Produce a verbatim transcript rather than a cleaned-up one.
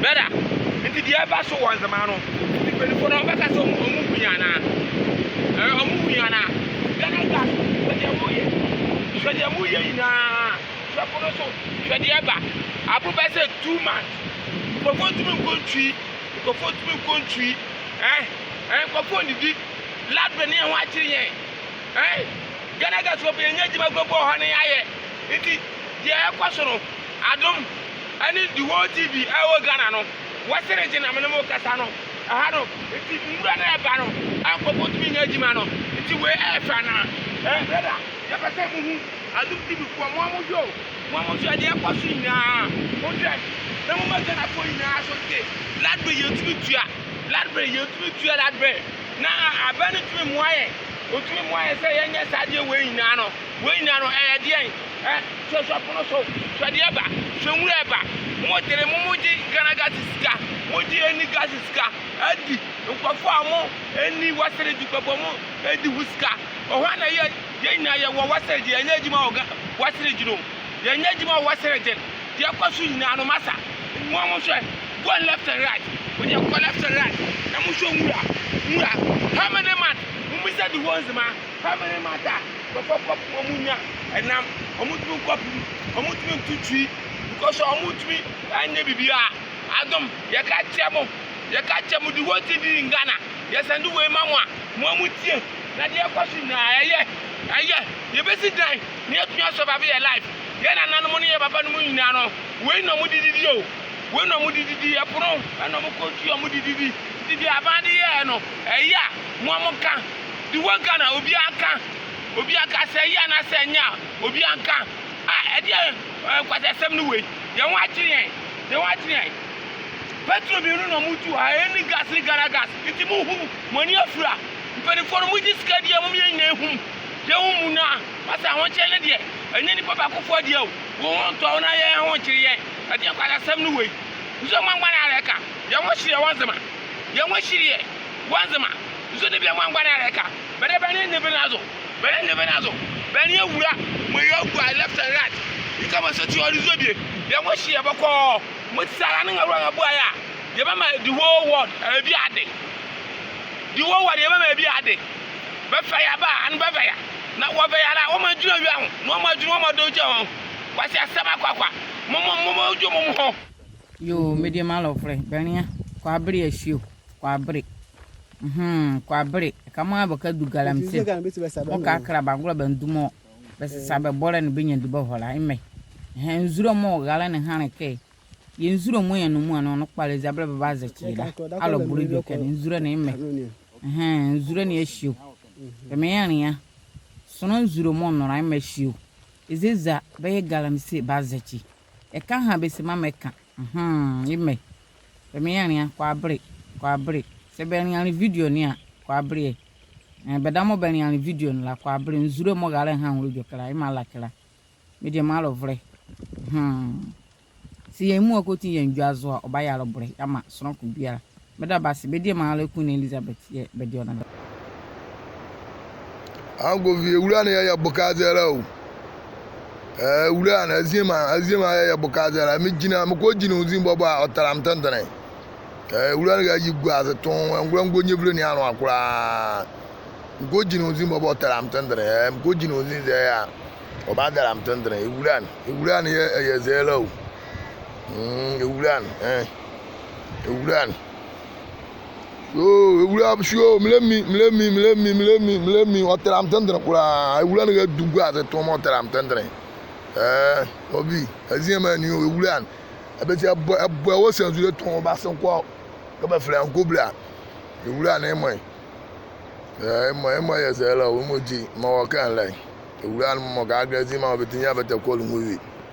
Brother, enti deɛ ɛba so wɔ Nzema no, mpanyinfoɔ no, wɔbɛka sɛ wɔn, wɔn hu yɛn anaa? Ɛɛ, wɔn hu yɛn anaa? Ghana Gas, hwɛ deɛ wɔyɛ. Hwɛ deɛ wɔyɛ nyinaa. Hwɛ po no so, hwɛ deɛ ɛba. Aboro bɛyɛ sɛ two months. Nkurɔfoɔ ntumi nkɔ ntwi. Nkurɔfoɔ ntumi nkɔ ntwi. Ɛɛ, ɛɛ, nkurɔfoɔ nnidi. Ladbe ne yɛn ho akyere yɛn. Ɛɛ, Ghana Gas wɔ pɛ yɛnyɛ adwuma kura bɔ hɔ ne yɛayɛ. Enti deɛ ɛkɔ so no, Adom ɛne the whole T V ɛwɔ Ghana no, Western Region na me ne mo kasa no, ɛha no, enti nwura no ɛba no, a nkurɔfoɔ tumi nyɛ adwuma no, enti wei ɛyɛ fɛ anaa? Ɛɛ, brother, yɛpɛ sɛ mo hu, Adom T V foɔ, mo a mo hwɛ o, mo a mo hwɛ deɛ ɛkɔ so nyinaa, mo hwɛ, na mo ma Ghanafoɔ nyinaa so nte, Ladbe yɛntumi tua, Ladbe yɛntumi tua, Ladbe, na abɛ no tumi mmoa yɛn, ɔtumi mmoa yɛn sɛ yɛnyɛ saa deɛ wei nyinaa no. Wei nyinaa no, ɛyɛ deɛn? Ɛ, hwɛ, hwɛ po no so, hwɛ deɛ ɛba, hwɛ nwura ɛba. Mo tere mo, mo gye Ghana Gas sika, mo gye Eni Gas sika, adi, nkurɔfoɔ a mo ɛni Western Region kpɛbɔ mo ɛdi ho sika. Ɔhɔ a na yɛ, yɛn nyinaa yɛwɔ Western Region, yɛnyɛ adwuma wɔ Ga-, Western Region o, yɛnyɛ adwuma wɔ Western Region. Deɛ ɛkɔ so nyinaa no masa, mo a mo hwɛ, go left and right, mo deɛ kɔ left and right, na mo hwɛ nwura, nwura, how many months, mo mmisa the whole Nzema. Family matter, nkurɔfoɔ kɔpo, wɔn nya ɛnam, wɔn tumi kɔpo, wɔn tumi nto twi, because wɔn tumi ɛnyɛ biribiara. Adom, yɛka kyerɛ mo, yɛka kyerɛ mo, the whole T V in Ghana, yɛsɛnde wei ma mo a, mo a mo tie, na deɛ ɛkɔ so nyinaa, ɛyɛ, ɛyɛ, yɛbɛsi dan, na yɛatumi asurvive yɛ life, yɛn nananom ne yɛn papanom nyinaa no, wei na wɔde didi o. Wei na wɔde didi, ɛpono ɛna wɔkɔ nsuo a wɔde didi. Didi a bɛde yɛɛ no, ɛyɛ a, mo a moka. The whole Ghana, obiara nka. Obiara nka sɛ ɛyɛ anaasɛ ɛnyɛ a, obiara nka. A, ɛdeɛ, ɛ, nkwasɛsɛm ne wei. Yɛn ho akyere yɛn. Yɛn ho akyere yɛn. Petrol mmienu na wɔtu ha, Eni Gas ne Ghana Gas. Nti monhu, mo ani afira. Mpanimfoɔ no, mogye sika di a, mom yɛn nyinaa ɛhu. Yɛhu mu no a, masa ahokyerɛ ne deɛ, ɛnyɛ nipa baakofoɔ deɛ o. Wo ho ntɔ wo na yɛn ho nkyere yɛn. Ɛdeɛ nkwasɛsɛm ne wei. Nsuo mmoangwa na yɛreka. Yɛn ho hyereɛ wɔ Nzema. Yɛn ho hyereɛ wɔ Nzema. Nsuo ne bia mmoangwa na yɛreka. Bɛde bɛne ne bi na zo. Bɛne ne bi na zo. Bɛne awura. Mo yɛ agua left and right. Yika mo sɛ ti ɔde nsuo bie. Yɛn ho hyereɛ bɔkɔɔ. Mo ti saa ne ngawura ngabua yɛ a. Yɛbɛma the whole world ɛbi ade. The whole world yɛbɛma ɛbi ade. Bɛfa yɛ aba, ano bɛfa yɛ. Na wɔfa yɛ ara, wɔn adwuma wia ho. Na wɔn adwuma wɔn adogya ho. Kwasi asɛm akɔ akɔ. Mo, mo, mo, mo, dwo mo, mo ho. Yoo, mediema alɔvolɛ, bɛnlea, kɔ abere ahyi o, kɔ abere. Mhm, kɔ abere. Ɛka mo a bɛka du galamsey. Mo ka kra bangolɔ bɛndumɔ. Bɛsesa bɛ bɔlɛ ne bɛnya du bɛhɔ la, ɛmɛ. Ɛhɛ, nzule mɔɔ ralɛ ne hanle kɛ. Yɛ nzule mɔɔ yɛnum a, ɛnee ɔno kpalɛ eza bɛlɛ bɛbazɛkye ye la. Alɔbɔlɛ edwɛkɛ ne, nzule ne ɛmɛ. Ɛhɛ, nzule ne ahyi o. Bɛmaa yɛnlea. Sonla nzule mɔɔ nɔla ɛmɛ ahyi o. Eza eza bɛyɛ galamsey bɛazɛkye. Ɛka ha bɛse mama ɛka. Mhm, ɛmɛ. Bɛmaa yɛnlea, kɔ abere, kɔ abere. Sɛ bɛnleanle video ne a, kɔ abere ɛ. Ɛɛ, bɛdabɛ mɔɔ bɛnleanle video ne la, kɔ abere. Nzule mɔɔ ralɛ hanle edwɛkɛ la, ɛmɛ alakɛ la. Mediema alɔvolɛ. Hmm. Sɛ yɛn muala kɔti yɛndwu azo a, ɔbayɛ alɔbɔlɛ ama sonla ko biala. Meda bɛ ase, bɛdie maa la Queen Elizabeth yɛɛ bɛdie ɔ ne dɔ. Ankofi, ewula ne yɛɛ yɛboka aze la o. Ɛɛ, ewula ne, aziema, aziema yɛɛ yɛboka aze la. Megyinla, mekɔgyinla ɔ nzi bɔbɔ a, ɔtɛla me tendele. Ɛɛ, ewula ne ɛyɛ gua aze tɔnn, ɛngola ngɔnyevile ne ano akola. Mekɔgyinla ɔ nzi bɔbɔ ɔtɛla me tendele. Ɛɛ, mekɔgyinla ɔ nzi zɛhae a, ɔbadɛla me tendele. Ewula ne, ewula ne yɛɛ ɛyɛ zɛhae la o. Mm, ewula ne, ɛɛ. Ewula ne. Yoo, ewula, hwe o, melɛmi, melɛmi, melɛmi, melɛmi, melɛmi, ɔtɛla me tendele kola. Ewula ne ɛyɛ gua aze tɔnn mɔɔ ɔtɛla me tendele. Ɛɛ, ɔbi, aziema ne o, ewula ne. Ɛbɛti ɛbɔ, ɛbɔ ɛwɔ sanzule tɔnn, ɔbase nkɔ, kɛ bɛfɛlɛ nkɔ bla. Ewula ne, ɛmɔ ɛ. Ɛɛ, ɛmɔ, ɛmɔ yɛ zɛhae la o, ɛmɔ ti, mɔɔ wɔka ne la ɛ. Ewula ne mɔɔ ka agra zi maa wɔ bɛti nyia bɛtɛkɔ le nwo wie.